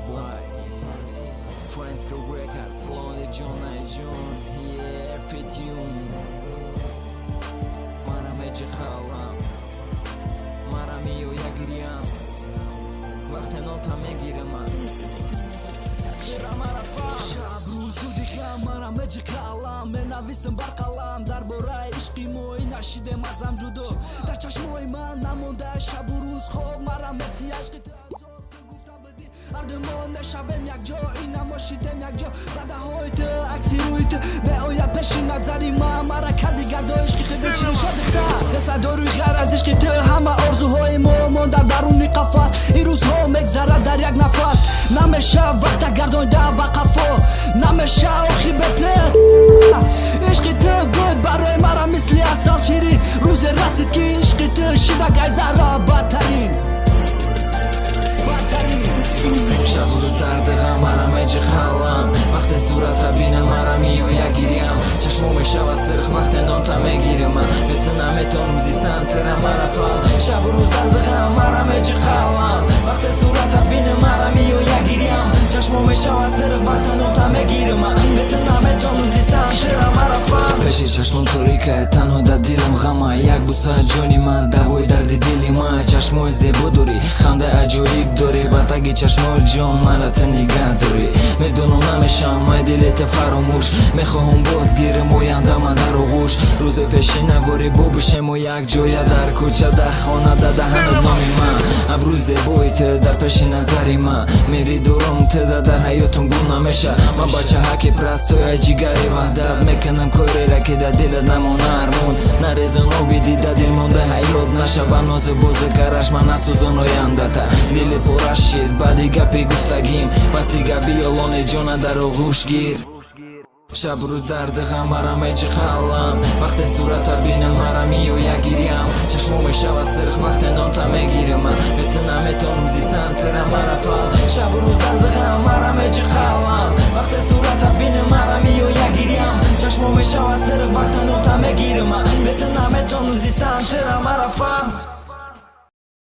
Boys, Friends Girl Records, Lonely John, John, yeah, Fitune. Мара меҷихалам, мара меоя гирям, вақте нота мегирам. Шаб рӯз дуди ғам мара меҷиқалам, менависам бар қалам дар бораи ишқи мо. Нашидем аз ҳам ҷудо, дар чашмои ман намонда шабу рӯз хоб. Мара мети ишқи ту азоб. Ту гуфта будӣ, ҳарду мо мешавем якҷо, ина мо шидем якҷо. Ваъдаҳои ту, акси рӯи ту меояд пеши назари ман. Мара кади гадо ишқи худи чириша духтар несадоруи ғайр аз ишқи ту. Ҳама орзуҳои мо монда даруни қафас. Ин рӯзҳо мегзарад дар як нафас. Намеша вақта гардонида ба қафо, намеша охи бе ту. Ишқи ту буд барои мара мисли асал ширин. Рӯзе расид, ки ишқи ту шида гайзара бадтарин, бадтарин. Шабу рӯз дарди ғам мара меҷихалам, вақте сурата бинам, мара меоя гирям. Чашмо мешава сирх, вақте нота мегирам. Бе ту наметонам зистан, тира мара фаҳм. Шабу рӯз дарди ғам мара меҷихалам, вақте сурата бинам, мара меоя гирям. Чашмо мешава сирх, вақте нота мегирам. Бе ту наметонам зистан, тира мара фаҳм. Пеши чашмом торика, танҳо дар дилам ғама. Як буса ҷони ман, давои дарди дили ман. Чашмои зебо дорӣ, хандаи аҷоиб дорӣ. Ба таги чашмои ҷон мара ту нигаҳ дорӣ. Медонам, намешавам май дилета фаромӯш. Мехоҳам боз гирам оянда ман дар оғӯш. Рӯзои пеши навори бубишему як ҷоя, дар кӯча, дар хона, дар даҳанат номи ман. Абрӯи зебои ту дар пеши назари ман. Мери дорум туда дар ҳаётум гум намеша. Ман бачаҳаки простой, ҷигари ваҳдат. Мекунам корера, ки дар дилат намона армон. Нарезон оби дида, дил монда ҳаёт наша. Ба нозу бозигараш ман насӯзон ояндата. Дили пора шид баъди гапи гуфтагим. Пас дига биёлони ҷона дар оғӯш гир. Шаб рӯз дарди ғам мара меҷиқалам, вақте сурата бинам, мара меоя гирям. Чашмо мешава сирх, вақте нота мегирам. Бе ту наметонам зистан, тира мара фаҳм. Шабу рӯз дарди ғам мара меҷиқалам, вақте сурата бинам, мара меоя гирям. Чашмо мешава сирх, вақте нота мегирам. Бе ту наметонам зистан, тира мара фаҳм.